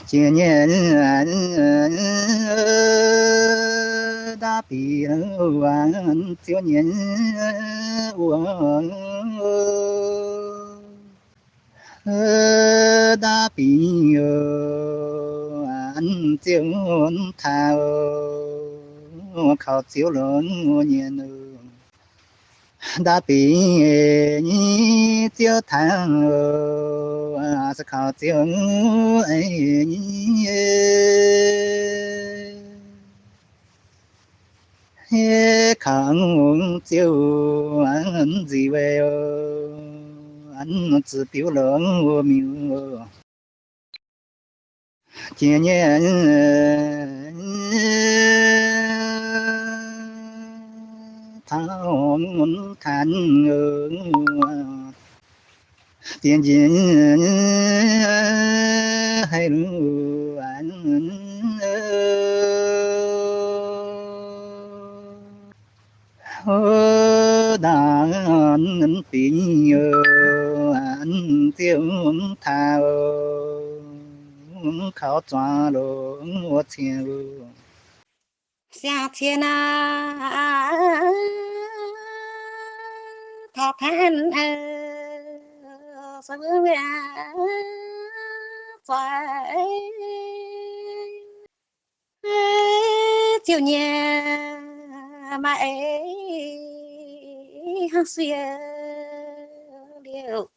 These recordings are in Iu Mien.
Jiex nyei ndaav bingx, ziouv nyei wuov ndaav bingx, ziouv taaix kaux ziouv longx nyei. Ndaav bingx nyei ziouv taaix, se kaux ziouv nyei, kaux ziouv nzic weic, zuqc biuv longx miuc. Jiex nyei taux taan, dien jiex haiz luv ndaav bingx, ziouv taaix kaux zuangx longx wuov cien. Siang cien aac, taux taan se wuov zoih ziouv nyei maaih eix hnangv sie liuz.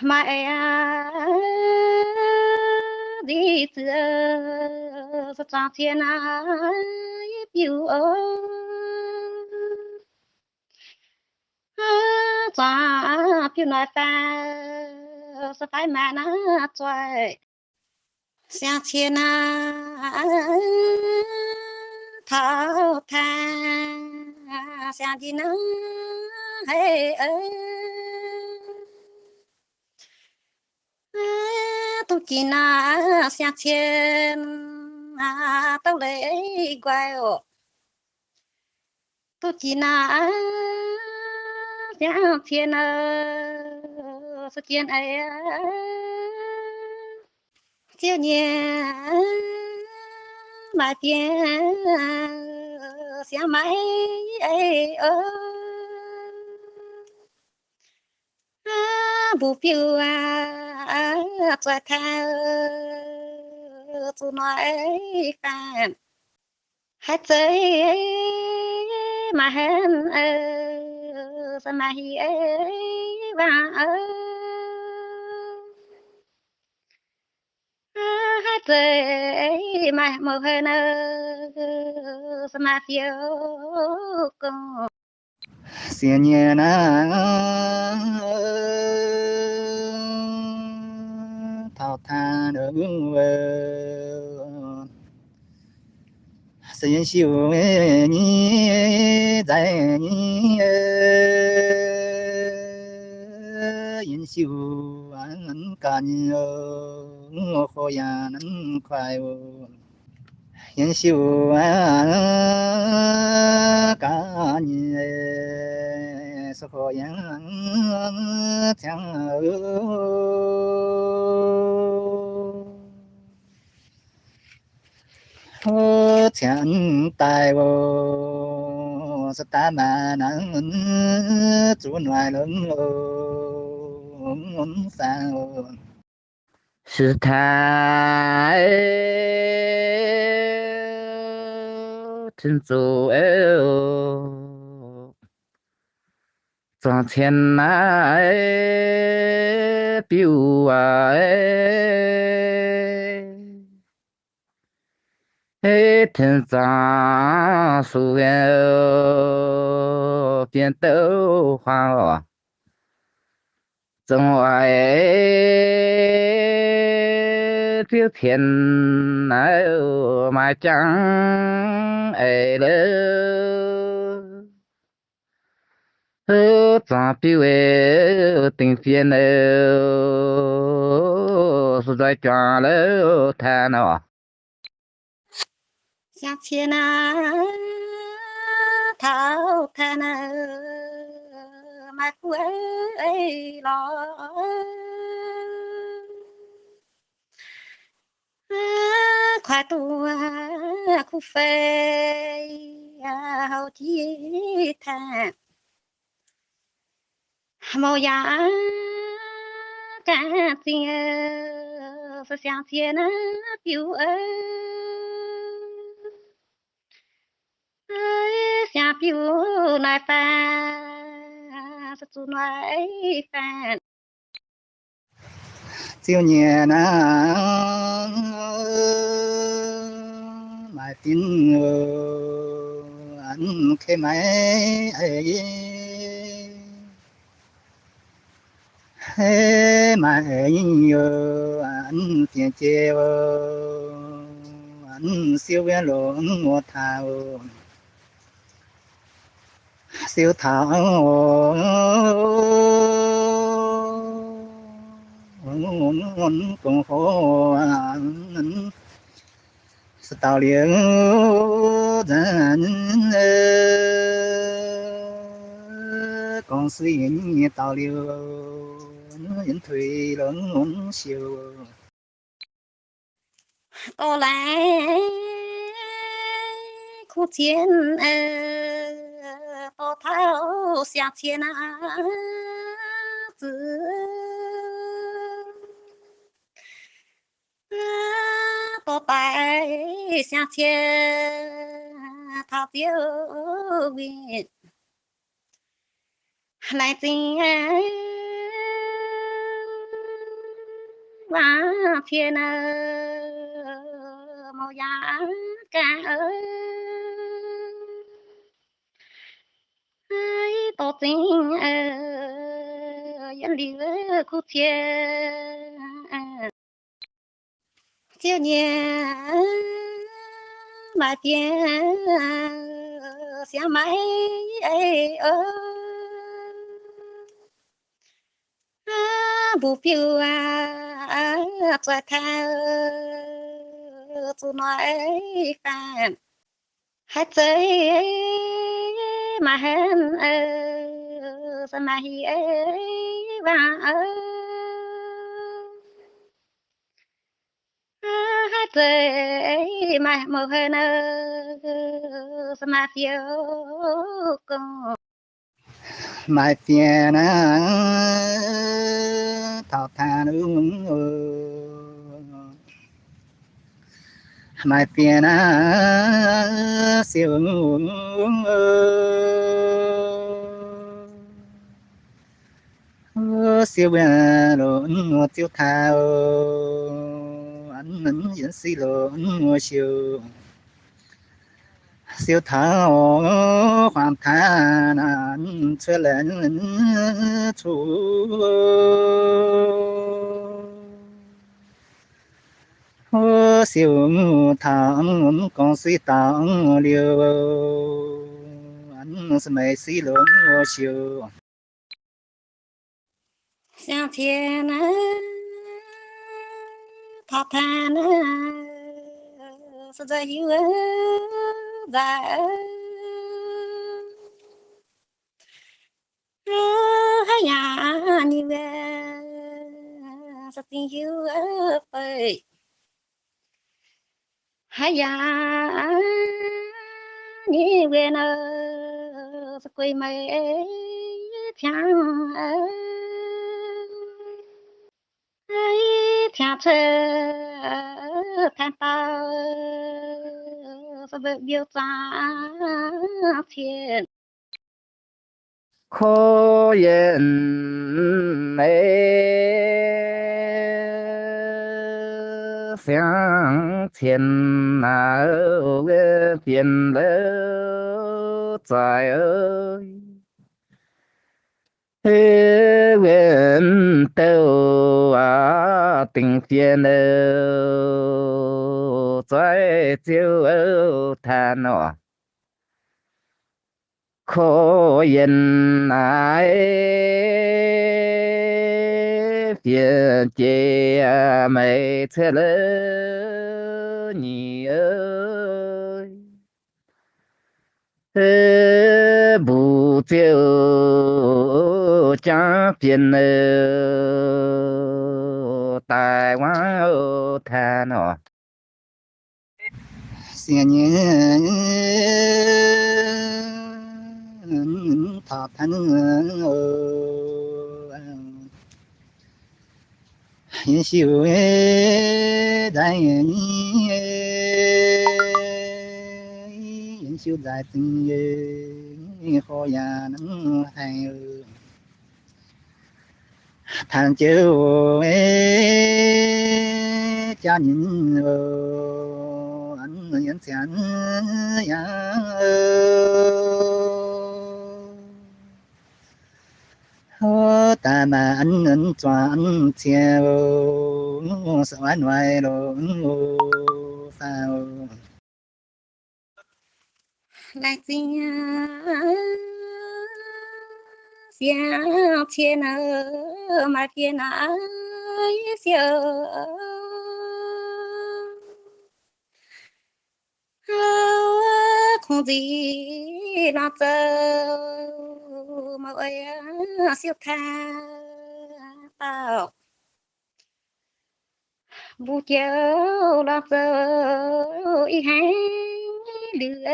Maaih eix nziv ziec se zuangx cien aac, yie biuv zuangx biuv noic faah se faix maaih naaiv zoih. Siang cien aac, taux taan siang njinh naaiv haic, dongh jiex naaiv siang cien dongh leiz nquaih oc. Dongh jiex naaiv siang cien se jien eix, ziouv nyei maaih dien siang maaih eix oc. Mbuo biuv zoih taaix zuqc noic faanh, haaix zeiz maaih henv se maaih hih waac, haaix zeiz maaih mouc henv se maaih fiou gong. Sienx nyei naaiv taux taan se yiem siou nyei nzaih nyei, yiem siou ganh nyei, horpc yaac nanv kuaaic oc. Yiem siou ganh nyei, se horpc yaac ciangv, ciangv daaih oc, se daaih maaih nanv zuqc noic longx oc, faang oc. Se daaih tengx zuqc zuangx cien naaiv biuv aac, tengx zuangx sux bienh douc huaang oc. Zong oix ziouv pien naaiv maaih jangx eix lorqc. Zuangx biuv dingc fien, se nzoih juangc lorqc taux naaiv. Siang cien aac, taux taux naaiv maaih kuv eix lorqc. daaih duqv kuv fei houv jiv taaih. Mouc yaac ganh zingh se siang-cie naaiv biuv, siang biuv naaiv faanh, se zuqc naaiv faanh. Ziouv nyei naaiv maaih fien, kei maaih, maaih, fienx jiex, siou wien longx wuov taux, siou taux gong-hoz, se daux liuz, gong-suiv nyei daux liuz, yiem tuix longx siou. Dorh laaix kuv cien dorh taux siang-cie naaiv zuqc, dorh daaih siang-cie taux Ziouv win. Laengz zingh waangc cie naaiv mouc yaac ganh, dorh zingh yiem liuz kuv cie. Ziouv nyei maaih fien, siang maaih, mbuo fiuv zuov taux zuqc noic faanh. Haaix zeiz maaih henv, se maaih hiv waangc. Haaix zeiz maaih mouc henv, se maaih fiuv gong. Maaih fien naaiv taux taan, maaih fien naaiv siou, siou wien longx ziouv taux, yiem sic longx siou. Siou taux huaang taan cuotv laengz cuotv, siou taux gong-suiv daux liuz, se meih sic longx siou. Siang-cie naaiv taux taan naaiv, se nzauh hiuv nzauh, haaix yaac nyei wien, se zingh hiuv fei. Haaix yaac nyei wien, se guei meih ciangv, ciangv cuotv taan dauh, se mbuo mbiouh zaangc cien. Korv-yienh meih siang-cien naaiv, fienx louv zaaix, wien douh dingc fienx zaaix ziouv taan nor. Korv-yienh naaiv, fienx jiex meih cuotv louv nyic, mbu'ziex jangv fienx daaih wangv taan nor. Sienx nyei taux taan, yiem siu nzaaih, yiem siu nzaaih zingh, horc yaac haih taan jienv jaa nyei, yiem ziangx yaac daaih maaih zuangx cie, se waaiv noic loz faaux. Laengz zingh siang cie naaiv, maaih fiev naaiv siou. Kungx nziex lorz zoux, mouc siou taaix dauh. Mbuo joux lorz zoux ih haiz liuz,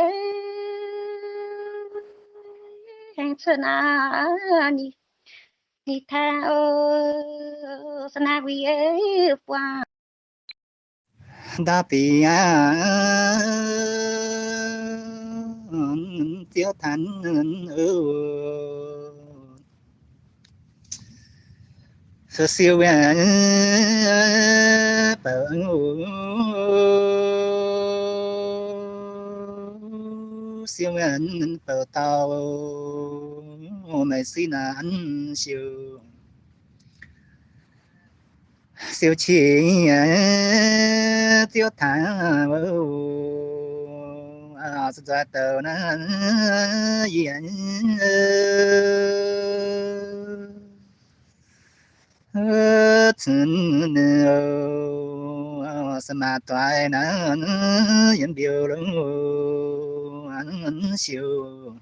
aengx cuotv naaiv, ninh taaix, se naaiv wuic buangh. Ndau bieqc Ziouv Taanx, se siou bouc, siou bouc dauh, meih si naaiv siou. Siou qiex Ziouv Taanx, se nzoih douc naaiv yie cunx, se maaih doix naaiv yiem mbiouh longx siou.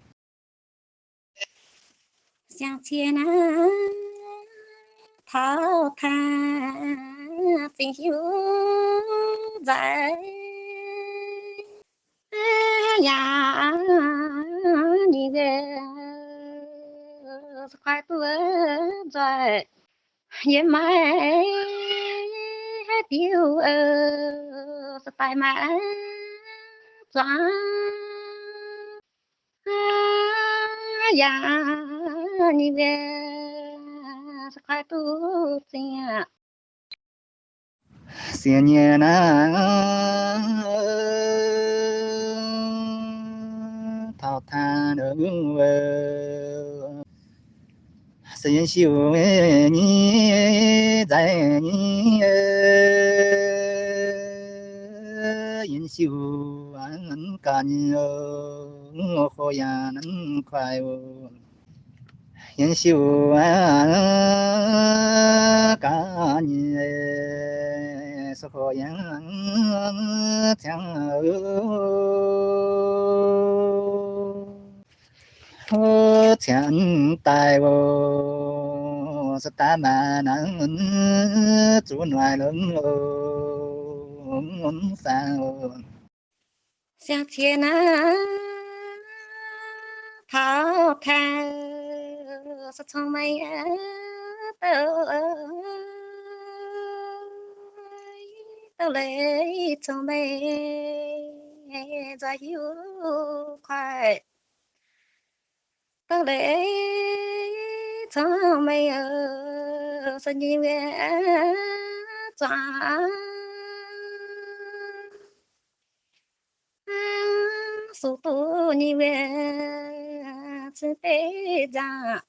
Siang cie naaiv taux taaix zingh hiuv nzaaih yaac ninh se kuaaiv duqv nzoih yiem maiv haaix diuc, se daaih maaih zuangx yaac ninh se kuaaiv duqv zingh. Sienx nyei naaiv taux taaix, se yiem siu nyei nzaaih nyei, yiem siu ganh nyei, horc yaac kuaaiv, yiem siu ganh nyei, se horc yaac ciangv ciangv daaih oc, se daaih maaih naaiv zuqc noic longx oc, faaux oc. Siang cie naaiv taux taaix, se cong-mengh douc, douc leiz cong-mengh nzoih hiuv kuaaiv. Douc leiz cong-mengh se nyei mienh zuangx, sux duqv nyei mienh cing deix nzangc.